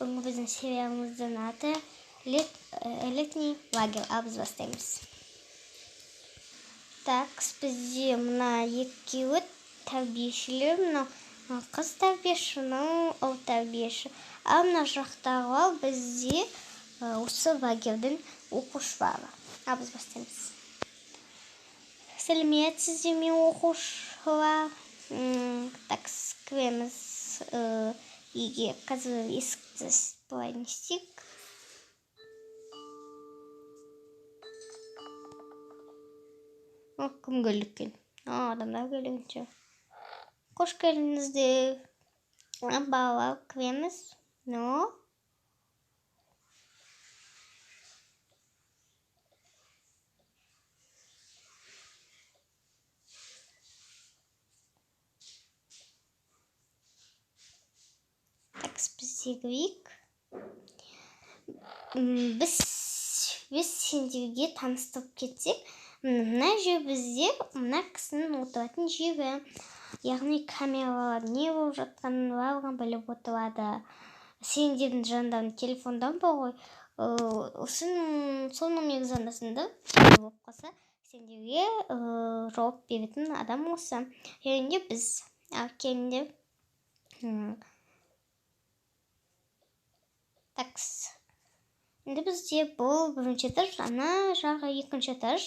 Бүгінгі біздің сериалымыздың аты «Летний лагерь». Ал біз бастаймыз. Так, бізде мына екеуі тәрбиешілер, мынау қыз тәрбиеші, мынау ұл тәрбиеші. Ал мына жақтағы бізде осы лагердің оқушылары. Ал біз бастаймыз. Сәлеметсіздер ме, оқушылар? Так, кіреміз үйге. Қазір есікті былай не істейік. О, кім келді екен? Адамдар келген шығар. Қош келдіңіздер. Балалар, кіреміз. Но. Так, бізде кірейік. Біз сендерге таныстырып кетсек, мына жер бізде мына кісінің отыратын жері. Яғни камералар не болып жатқанын барлығын біліп отырады. Сендердің жандарың телефондан бар ғой. Сол номерге звондасаңдар, болып қалса, сендерге жауап беретін адам осы. Және де біз келіңдер. Такс. Енді бізде бұл бірінші этаж, ана жағы екінші этаж.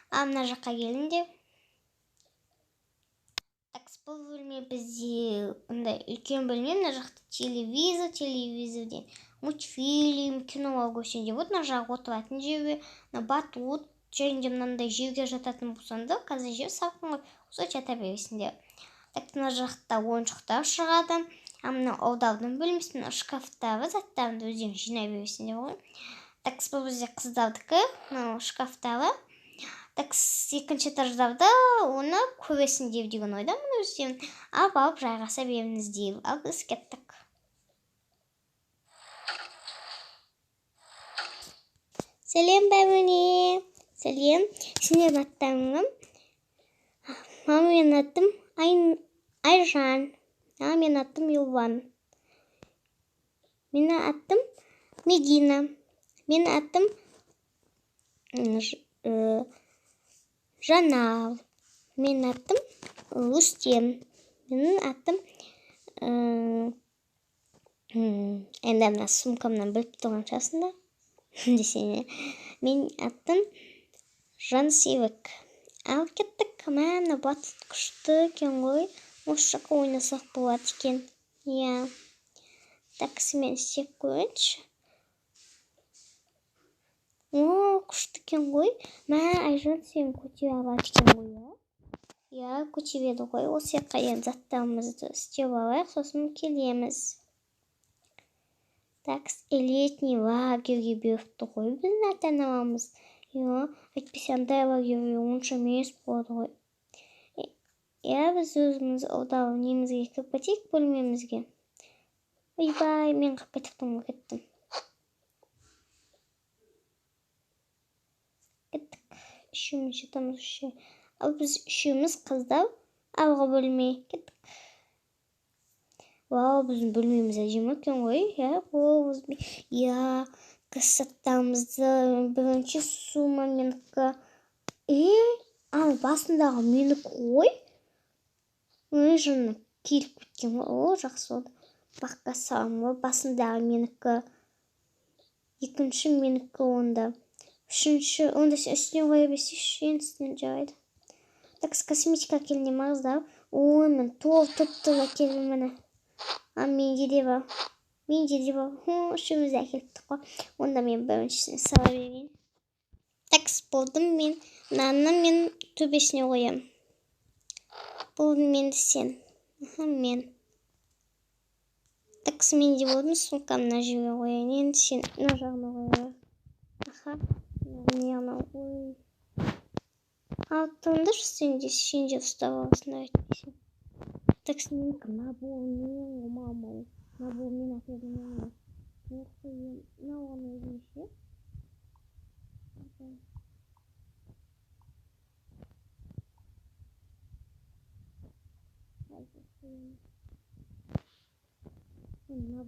А мына жаққа келіңдер. Такс, бұл бөлме бізде мындай үлкен бөлме. Мына жақта телевизор, телевизорден мультфильм, кинолар көрсең де болады. Мына жағы отыратын жері, мына батут, және де мынандай жерге жататын болсаңдар, қазір жер салқын ғой, осылай жата бересіңдер. Так, мына жақта ойыншықтар шығады. А мына ұлдардың бөлмесі, мына шкафтағы заттарды өздерің жинай бересіңдер ғой. Так, бұл бізде қыздардікі, мынау шкафтағы. Так, екінші этаждарда оны көресіңдер деген ойдамын өздерің. Алып алып жайғаса беріңіздер. Ал біз кеттік. Сәлем бәріне. Сәлем. Сендердің аттарың кім? Мама, менің атым Айжан. Менің атым Юлбан. Менің атым Медина. Менің атым Жанал. Менің атым Рүстем. Менің атым енді мына сумкамнан біліп тұрған шығарсыңдар десең. Менің атым Жансерік. Ал кеттік. Мә, батут күшті екен ғой. Осы жаққа ойнасақ болады екен. Иә. Так, мен істеп көрейінші. О, күшті екен ғой. Мә, Айжан сен көтере алады екен ғой, иә? Иә, көтереді ғой. Осы жаққа енді заттарымызды істеп алайық, сосын келеміз. Так, летний лагерьге беріпті ғой біздің ата-аналарымыз. Иә, әйтпесе андай лагерьге онша емес болады ғой. Иә, біз өзіміз ұлдар немізге кіріп кетейік, бөлмемізге. Ойбай, мен қалып кеттім ғой, кеттім. Кеттік. Үшеуміз жатамыз үшеу. Ал біз үшеуміз қыздар алғы бөлме кеттік. Вау, біздің бөлмеміз әдемі екен ғой. Иә, иә, заттарымызды бірінші сума менікі. Ал басындағы менікі ғой. Ой, жыны киіліп кеткен ғой. О, жақсы болды. Баққа саламын ғой. Басындағы менікі. Екінші менікі онда. Үшінші, онда сен үстіне қоя берсейші, енді үстіне жарайды. Так, косметика әкелдім ме, қыздар? Ой, мен топ-топ әкелдім міне. А, менде де бар. Менде де бар. Үшеуміз әкеліптік қой. Онда мен біріншісіне сала берейін. Так, болдым мен. Мынаны мен төбесіне қоямын. Болдым енді сен. Аха, мен. Так, мен де болдым. Сумкамды мына жерге қояйын. Енді сен мына жағына қоя. Аха. Мына жағына қой. Ал тұрыңдаршы, сен де, сен де ұстап аласың, әйтпесе. Так, менікі набор мен ғой, мама. Набор мен әкелдім мен ғой. Мынау ғана өзіме ше.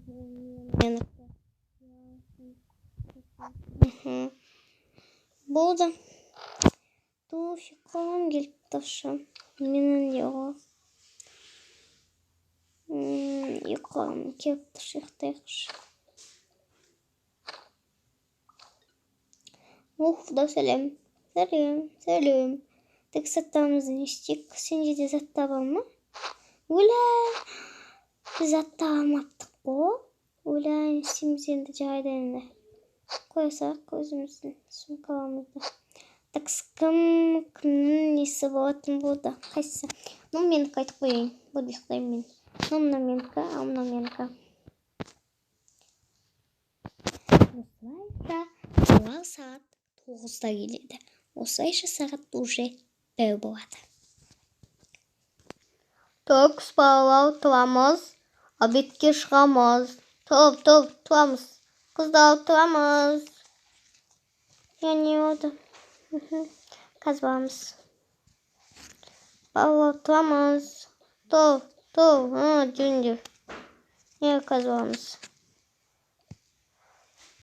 Менікі. Болды. Туф, ұйқым келіп тұршы. Менің де ғой. Ұйқым келіп тұршы, ұйықтайықшы. Уф, да, сәлем. Сәлем, сәлем. Так, заттарымызды не істейік? Сенде де заттар бар ма? Өлә, біз зат таба алмаптық қой. Өлә, не істейміз енді? Жарайды енді. Қоя салайық өзіміздің сумкаларымызды. Так, кім кімнің несі болатын болды? Қайсысы? Ну, менікі айтып қояйын. Болды, ұйықтаймын мен. Ну, мынау менікі, ал мынау менікі. Осылайша олар сағат 9-да келеді. Осылайша сағат уже 1 болады. Так, балалар, тұрамыз. Обедке шығамыз. Тұр, тұр, тұрамыз. Қыздар, тұрамыз. Я не болды. Қазір барамыз. Балалар, тұрамыз. Тұр, тұр, жүріңдер. Иә, қазір барамыз.